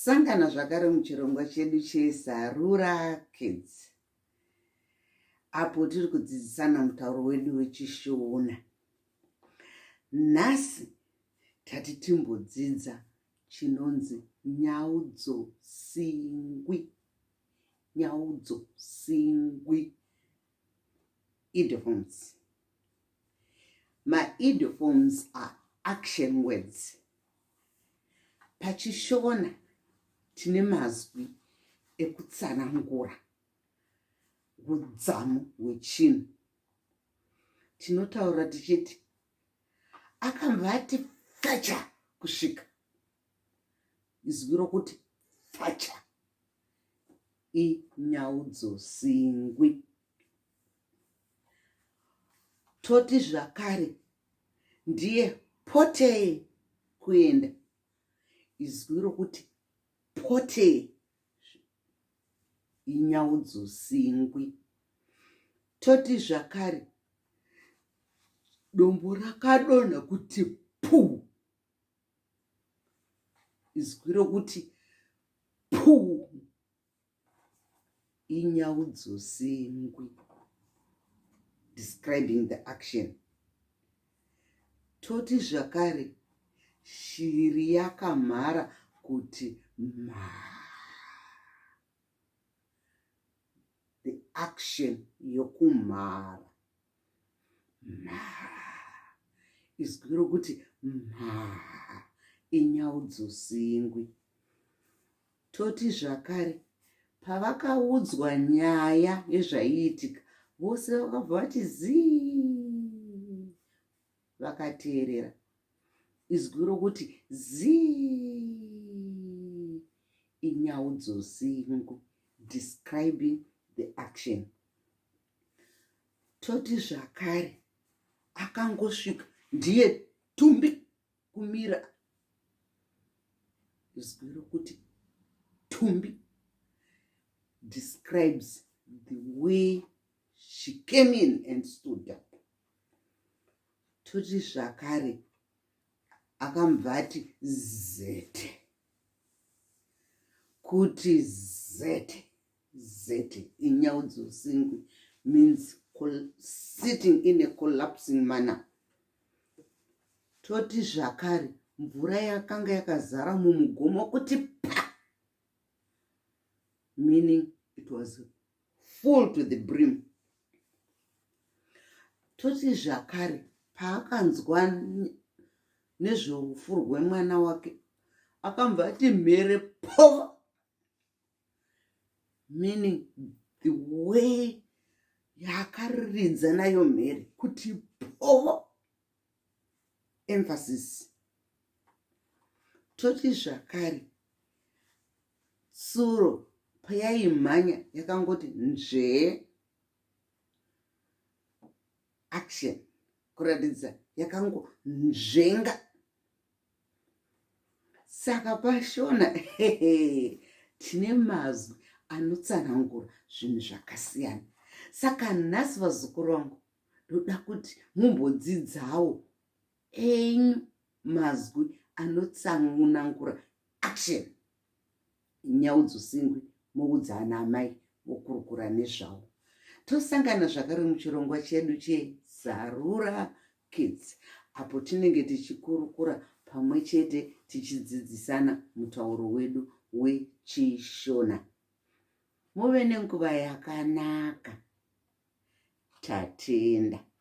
Tasangana zvakare muchirongwa chedu cheSarura Kids apo tiri kudzidzisana mutauro wedu weChishona. Nhasi tati timbodzidza chinonzi nyaudzosingwi. Nyaudzosingwi idioms. Maidioms are action words. PaChishona tine mazwi ekutsanangura udzamu hwechinhu. Tinotaura tichiti akabva ati pfacha kusvika. Izwi rokuti pfacha inyaudzosingwi. Toti zvakare ndiye potei kuenda. Izwi rokuti potei inyaudzosingwi. Toti zvakare dombo rakadonha kuti puu. Izwi rokuti puu inyaudzosingwi describing the action. Toti zvakare shiri yakamhara kuti mhaa. The action yokumhara. Mhaa. Izwi rokuti mhaa inyaudzosingwi. Toti zvakare pavakaudzwa nyaya yezvaiitika vose vakabva vati zii vakateerera. Izwi rokuti zii inyaudzosingwi describing the action. Toti zvakare akangosvika ndiye tumbi kumira izwi rokuti tumbi describes the way she came in and stood up toti zvakare akambva ati zete kuti zete zete inyaudzosingwi means sitting in a collapsing manner Toti zvakare mvura yakanga yakazara mumugomo kuti pa meaning it was full to the brim. Toti zvakare paakanzwa nezverufu rwemwana wake akambva ati mhere pova meaning the way yaakariridza nayo mhere kuti povo emphasis toti zvakare tsuro payaimhanya yakangoti nzvee action kuratidza yakangonzvenga Saka paShona tine mazwi anotsanangura zvinhu zvakasiyana. Saka nhasi vazukuru vangu ndoda kuti mumbodzidzawo enyu mazwi anotsanangura action. Nyaudzosingwi moudza ana amai vokurukura nezvawo. Tosangana zvakare muchirongwa chedu cheSarura Kids apo tinenge tichikurukura pamwe chete tichidzidzisana mutauro wedu weChishona. Muve nenguva yakanaka. Tatenda.